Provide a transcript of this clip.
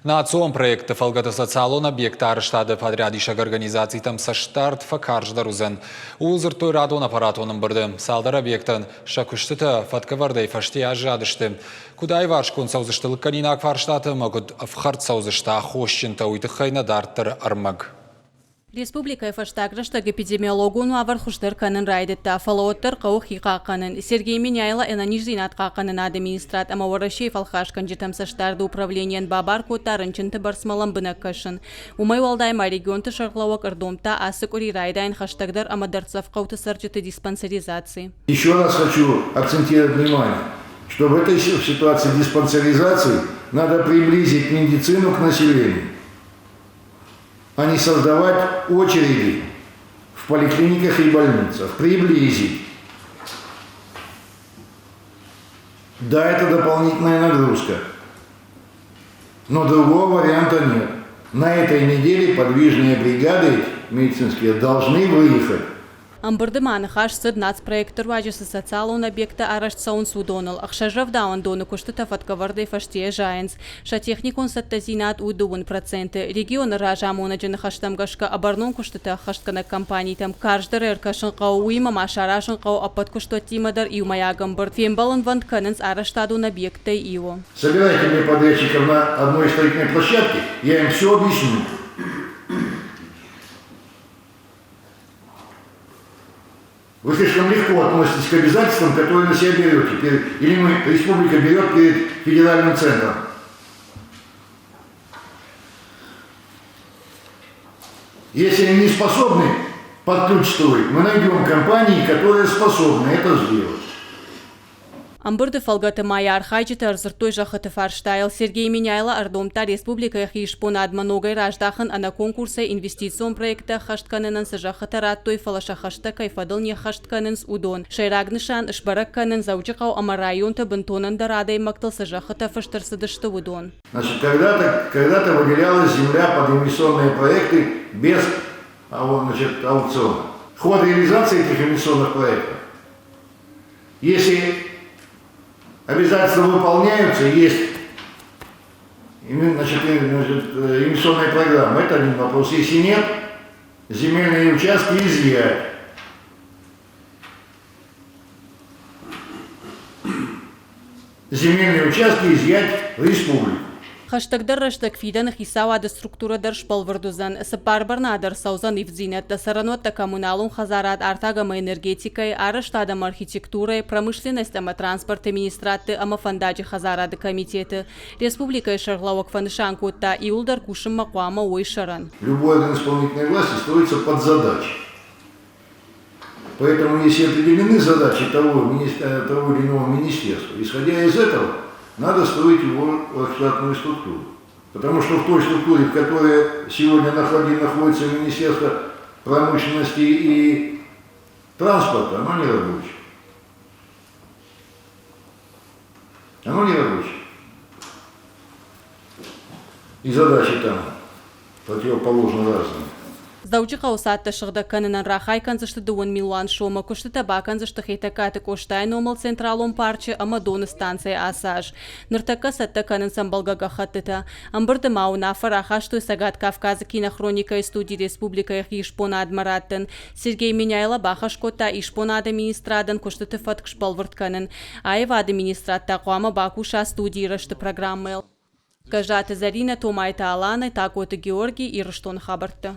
Национ проектты фӕлгӕты социалон объектты арӕзтады подрядисӕг организацитӕм цӕстдард фӕкарздӕр уыдзӕн. Ууыл дзырдтой радон аппаратон ӕмбырды. Цалдӕр объектӕн сӕ куыстытӕ фӕткӕвӕрдӕй фӕсте аззадысты. Куыд аиварсгонд цӕудзысты лыггӕнинаг фарстатӕ ӕмӕ куыд ӕфхӕрд цӕудзысты аххосджынтӕ, уый тыххӕй нӕ дарддӕры ӕрмӕг. Республикӕйы фӕстаг рӕстӕг эпидемиологон уавӕр хуыздӕр кӕнын райдыдта, фӕлӕ уӕддӕр хъӕуы хи хъахъхъӕнын. Сергей Меняйло ӕнӕниздзинад хъахъхъӕнынады министрад ӕмӕ Уӕрӕсейы фӕлхасгӕнджытӕм цӕстдарды управленийӕн бабар кодта рынчынты бӕрцмӕ лӕмбынӕг кӕсын. Уымӕй уӕлдай ма регионты сӕргълӕууӕг ӕрдомдта ацы къуыри райдайын хӕстӕгдӕр ӕмӕ дӕрддзӕф хъӕуты цӕрджыты диспансеризаци. Еще раз хочу акцентировать внимание, что в этой ситуации диспансеризации надо приблизить медицину к населению. А не создавать очереди в поликлиниках и больницах, приблизить. Да, это дополнительная нагрузка, но другого варианта нет. На этой неделе подвижные бригады медицинские должны выехать. Ӕмбырды ма ныхас цыд, нацпроектты руаджы цы социалон объекттӕ арӕзт цӕуынц, уыдоныл. Ӕхсӕз рӕвдауӕндоны куыстытӕ фӕткӕвӕрдӕй фӕстейӕ зайынц. Сӕ техникон цӕттӕдзинад у 2%. Регионы разамонӕджы ныхӕстӕм гӕсгӕ, ӕбӕрнон куыстытӕ ӕххӕстгӕнӕг компанитӕм карздӕр ӕркӕсын хъӕуы, уыимӕ ма саразын хъӕуы ӕппӕт куыстуӕттимӕ дӕр иумӕйаг ӕмбырд. Фембӕлынвӕнд кӕнынц арӕзтадон объекттӕй иуы. Собирайте мне подрядчиков на одной строительной площадке, я им все объясню. Вы слишком легко относитесь к обязательствам, которые на себя берете, перед, или мы, республика берет перед федеральным центром. Если они не способны под ключ строить, мы найдем компании, которые способны это сделать. Ӕмбырды фӕлгӕты ма йӕ архайджытӕ ӕрдзырдтой зӕххыты фарстайыл. Сергей Меняйло ӕрдомдта республикӕйы хиисбонадмӕ ногӕй раздахын ӕнӕ конкурсӕй инвестицион проекттӕ ӕххӕст кӕнынӕн цы зӕххытӕ радтой, фӕлӕ сӕ хӕстӕ кӕй фӕдыл не ххӕст кӕнынц, уыдон. Сӕйраг нысан сбӕрӕг кӕнын, Дзӕуджыхъӕу ӕмӕ районты бынтон ӕндӕр адӕймӕгтыл цы зӕххытӕ фыст ӕрцыдысты, уыдон. Значит, когда-то когда выделялась земля под инвестиционные проекты без значит, аукциона. Ход реализации этих инвестиционных проектов Если обязательства выполняются, есть значит, инвестиционная программа, это один вопрос. Если нет, земельные участки изъять. Земельные участки изъять в республику. Хӕстӕгдӕр рӕстӕг фидӕны хицауады структурӕ дӕр сбӕлвырд уыдзӕн. Цыппар бӕрнад ӕрцӕудзӕн ивддзинӕдтӕ цӕрӕнуӕттӕ коммуналон хӕдзарад, артаг ӕмӕ энергетикӕйы, арӕзтад ӕмӕ архитектурӕйы, промышленность ӕмӕ транспорты министрадты ӕмӕ фӕндаджы хӕдзарады комитеты. Республикӕйы сӕргълӕууӕг фӕнысан кодта, иуылдӕр кусынмӕ хъуамӕ уой сӕрӕн. Любой орган исполнительной власти строится под задачи. Поэтому если определены задачи того, того или иного министерства, исходя из этого, надо строить его штатную структуру. Потому что в той структуре, в которой сегодня находится Министерство промышленности и транспорта, оно не рабочее. Оно не рабочее. И задачи там противоположно разные. Дзӕуджыхъӕуы цадтӕ сыгъдӕг кӕнынӕн рахай кӕндзысты дыууын милуан сомы. Куыстытӕ бакӕндзысты Хетӕгкаты Къостайы номыл Централон парчы ӕмӕ Доны станцӕйы ацы аз. Ныртӕккӕ цӕттӕ кӕнынц ӕмбӕлгӕ гӕххӕттытӕ. Ӕмбырды ма уынаффӕ рахастой Цӕгат Кавказы кинохроникӕйы студи республикӕйы хиисбонадмӕ раттын. Сергей Меняйло бахӕс кодта исбонады министрадӕн куыстыты фӕтк сбӕлвырд кӕнын. Аивады министрад та хъуамӕ бакуса студийы рӕзты программӕйыл. Гӕззаты Зӕринӕ, Томайты Аланӕ, Такъоты Георгий, Ирыстоны хабӕрттӕ.